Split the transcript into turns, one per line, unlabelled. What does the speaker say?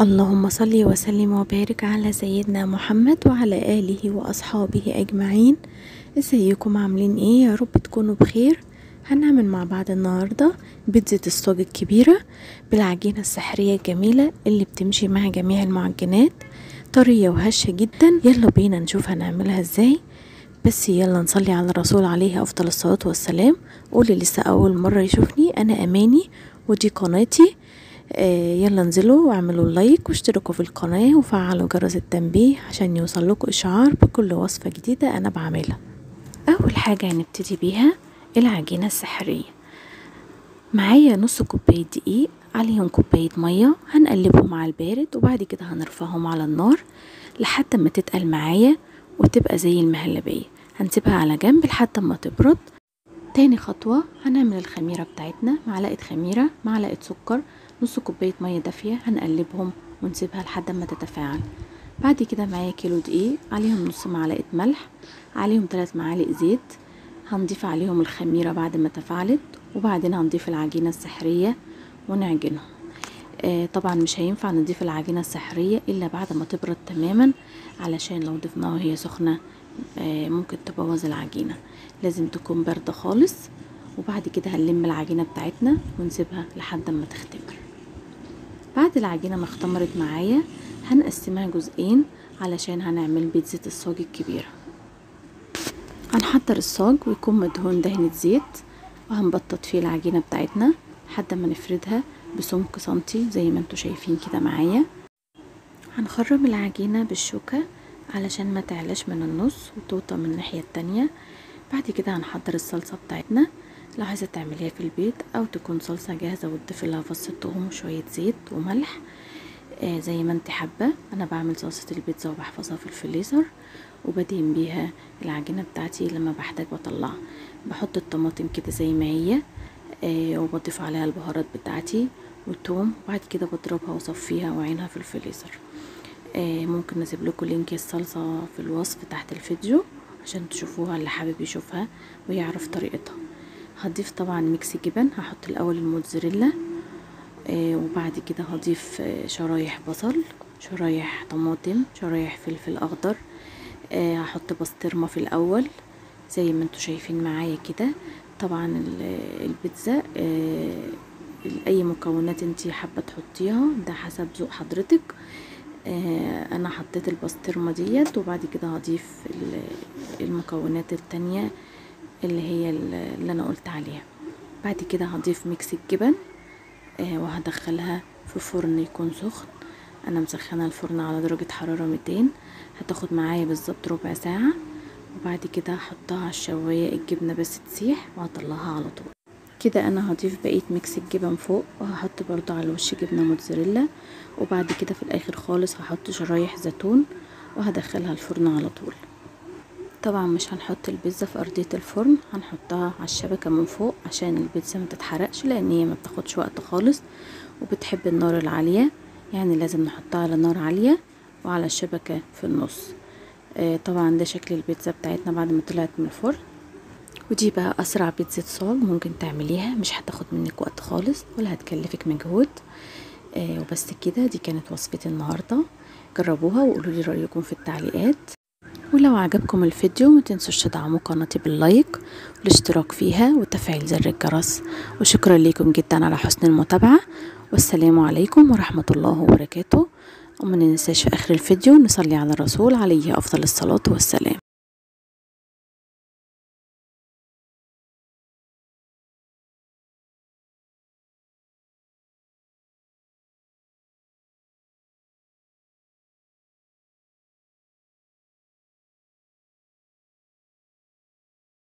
اللهم صل وسلم وبارك على سيدنا محمد وعلى آله وأصحابه أجمعين. ازيكم عاملين ايه؟ يا رب تكونوا بخير. هنعمل مع بعض النهاردة بيتزا الصاج الكبيرة بالعجينة السحرية الجميلة اللي بتمشي مع جميع المعجنات، طرية وهشة جدا. يلا بينا نشوف هنعملها ازاي. بس يلا نصلي على الرسول عليه افضل الصلاة والسلام. قولي لسه اول مرة يشوفني، انا اماني ودي قناتي. يلا انزلوا واعملوا لايك واشتركوا في القناة وفعلوا جرس التنبيه عشان يوصل لكم اشعار بكل وصفة جديدة انا بعملها. اول حاجة هنبتدي بيها العجينة السحرية. معايا نص كوباية دقيق عليهم كوباية مية، هنقلبهم على البارد وبعد كده هنرفعهم على النار لحد ما تتقل معايا وتبقى زي المهلبية. هنسيبها على جنب لحد ما تبرد. تاني خطوة هنعمل الخميرة بتاعتنا. معلقة خميرة، معلقة سكر، نص كوباية مية دافية، هنقلبهم ونسيبها لحد ما تتفاعل. بعد كده معايا كيلو دقيق عليهم نص معلقة ملح، عليهم 3 معالق زيت. هنضيف عليهم الخميرة بعد ما تفاعلت، وبعدين هنضيف العجينة السحرية ونعجنهم. طبعا مش هينفع نضيف العجينة السحرية الا بعد ما تبرد تماما، علشان لو ضفناها وهي سخنة ممكن تبوظ العجينة. لازم تكون باردة خالص. وبعد كده هنلم العجينة بتاعتنا ونسيبها لحد ما تختمر. بعد العجينة ما اختمرت معايا هنقسمها جزئين علشان هنعمل بيتزا الصاج الكبيرة. هنحضر الصاج ويكون مدهون دهنة زيت، وهنبطط فيه العجينة بتاعتنا لحد ما نفردها بسمك سنتي زي ما انتوا شايفين كده معايا. هنخرم العجينة بالشوكة علشان ما تعلاش من النص وتوطى من الناحية التانية. بعد كده هنحضر الصلصة بتاعتنا. لو عايزة تعمليها في البيت او تكون صلصة جاهزة وتضيفي لها فص ثوم وشوية زيت وملح زي ما انت حابة. انا بعمل صلصة البيتزا وبحفظها في الفريزر وبدهن بيها العجينة بتاعتي لما بحتاج بطلعها. بحط الطماطم كده زي ما هي وبضيف عليها البهارات بتاعتي والثوم، وبعد كده بضربها واصفيها واعينها في الفريزر. ممكن اسيب لكم link الصلصة في الوصف تحت الفيديو عشان تشوفوها اللي حابب يشوفها ويعرف طريقتها. هضيف طبعا mix جبن. هحط الاول الموتزاريلا وبعد كده هضيف شرايح بصل، شرايح طماطم، شرايح فلفل اخضر. هحط بسطرمه في الاول زي ما انتوا شايفين معايا كده. طبعا البيتزا اي مكونات انتي حابة تحطيها ده حسب ذوق حضرتك. انا حطيت البسطرمه ديت، وبعد كده هضيف المكونات التانية اللي هي اللي انا قلت عليها. بعد كده هضيف mix الجبن وهدخلها في فرن يكون سخن. انا مسخنه الفرن على درجه حرارة 200. هتاخد معايا بالظبط ربع ساعة. وبعد كده هحطها على الشوايه الجبنة بس تسيح وهطلعها على طول. كده انا هضيف بقية mix الجبن فوق، وهحط برضو على الوش جبنه موتزاريلا، وبعد كده في الاخر خالص هحط شرايح زيتون وهدخلها الفرن على طول. طبعا مش هنحط البيتزا في ارضية الفرن، هنحطها على الشبكة من فوق عشان البيتزا ما تتحرقش، لان هي ما بتاخدش وقت خالص وبتحب النار العالية، يعني لازم نحطها على نار عالية وعلى الشبكة في النص. طبعا ده شكل البيتزا بتاعتنا بعد ما طلعت من الفرن. ودي بقى اسرع بيتزا صاج ممكن تعمليها، مش هتاخد منك وقت خالص ولا هتكلفك مجهود. وبس كده، دي كانت وصفتي النهارده. جربوها وقولوا لي رايكم في التعليقات. ولو عجبكم الفيديو ما تنسوش تدعموا قناتي باللايك والاشتراك فيها وتفعيل زر الجرس. وشكرا لكم جدا على حسن المتابعة، والسلام عليكم ورحمة الله وبركاته. وما ننساش في اخر الفيديو نصلي على الرسول عليه افضل الصلاة والسلام.